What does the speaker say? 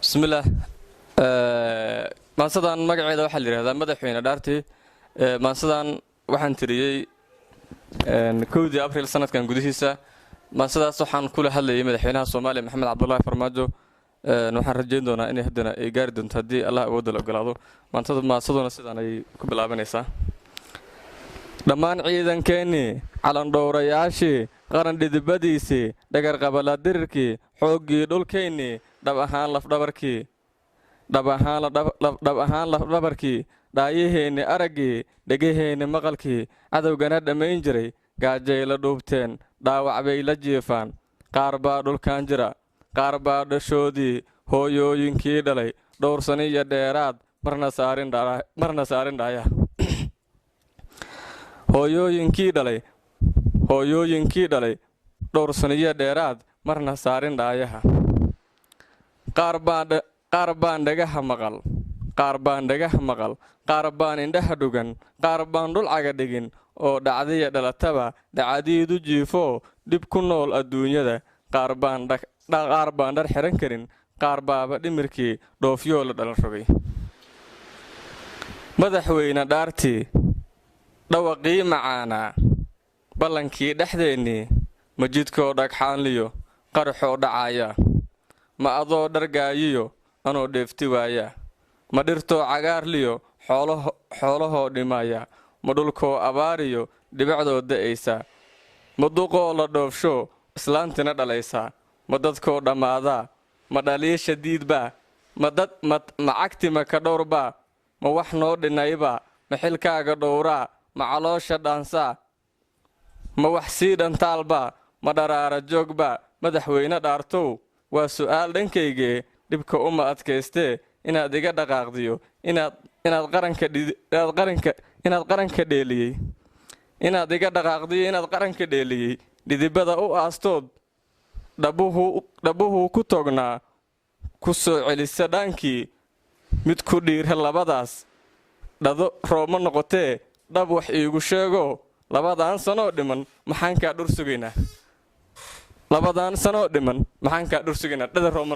Bismillaah. Maansadan magaceeda waxaa la yidhahdaa "Madaxweyne Dhaartii". Maansadan waxaan tiriyey 1dii Abril sanadkan gudihiisa. Maansadaas waxaan kula hadlayay madaxweynaha Soomaaliya, Maxamed Cabdulaahi Farmaajo. Waxaan rajayn doonaa inay haddana ay gaari doonto, haddii Allah awoodda la ogolaado. Maantada maansaduna sidaan ayay ku bilaabanaysaa: Dhammaan ciidankeennii, calandhowrayaashii qaran, dhidibadiisii, dhagarqabaladirirkii, xooggii dhulkaynnii, dhab ahaan lafdhabarkii, dhab ahaan lafdhabarkii, dhaayaheenni araggii, dhegaheenni maqalkii, cadowgana dhammayn jiray, gaajay la dhuubteen, dhaawac bay la jiifaan. Qaar baa dhulkan jira, qaar baa dhashoodii hooyooyinkii dhalay dhowr sano iyo dheeraad marna saarin dhaaya. Hooyooyinkii dhalay dhowr saniyo dheeraad marna saarin dhaayaha. Qaar baan dhagaha maqal, qaar baan dhagaha maqal, qaar baan indhaha dhugan, qaar baan dhul caga dhigin oo dhacdiya dhalataba dhacadiidu jiifoo dhib ku nool adduunyada. Qaar baan dhar xihan karin, qaar baaba dhimirkii dhoofyoo la dhalan rogay. Madaxweyne dhaartii, dhawaqii macaanaa, ballankii dhexdeennii, ma jidkoo dhagxaanliyo qaraxoo dhacaya? Ma adoo dhargaayiyo anoo dheefti waaya? Ma dhirtoo cagaarliyo xoolahoo dhimaya? Ma dhulkoo abaariyo dhibacdoo da'aysa? Ma duqoo la dhoofsho islaantina dhalaysaa? Ma dadkoo dhammaadaa? Ma dhaliisha diidbaa? Ma dad ma cagtima ka dhowrbaa? Ma wax noo dhinaybaa? Ma xilkaaga dhowraa? Ma caloosha dhaansaa? Ma wax sii dhantaalbaa? Ma dharaara joogbaa? Madaxweyne dhaartow, waa su'aal dhankaygee, dhibka uma adkaystee inaad iga dhaqaaqdiyo inaad qaranka dheeliyey, inaad iga dhaqaaqdiyo inaad qaranka dheeliyey, dhidibada u aastood dhabuhuu ku toognaa ku soo celisa dhaankii, mid ku dhiira labadaas dhado roobma noqotee. Dhab wax iigu sheego, 2dan sanoo dhiman maxaan kaa dhur sugaynaa? 2dan sanoo dhiman maxaan kaa dhur sugaynaa? Dhada roobma.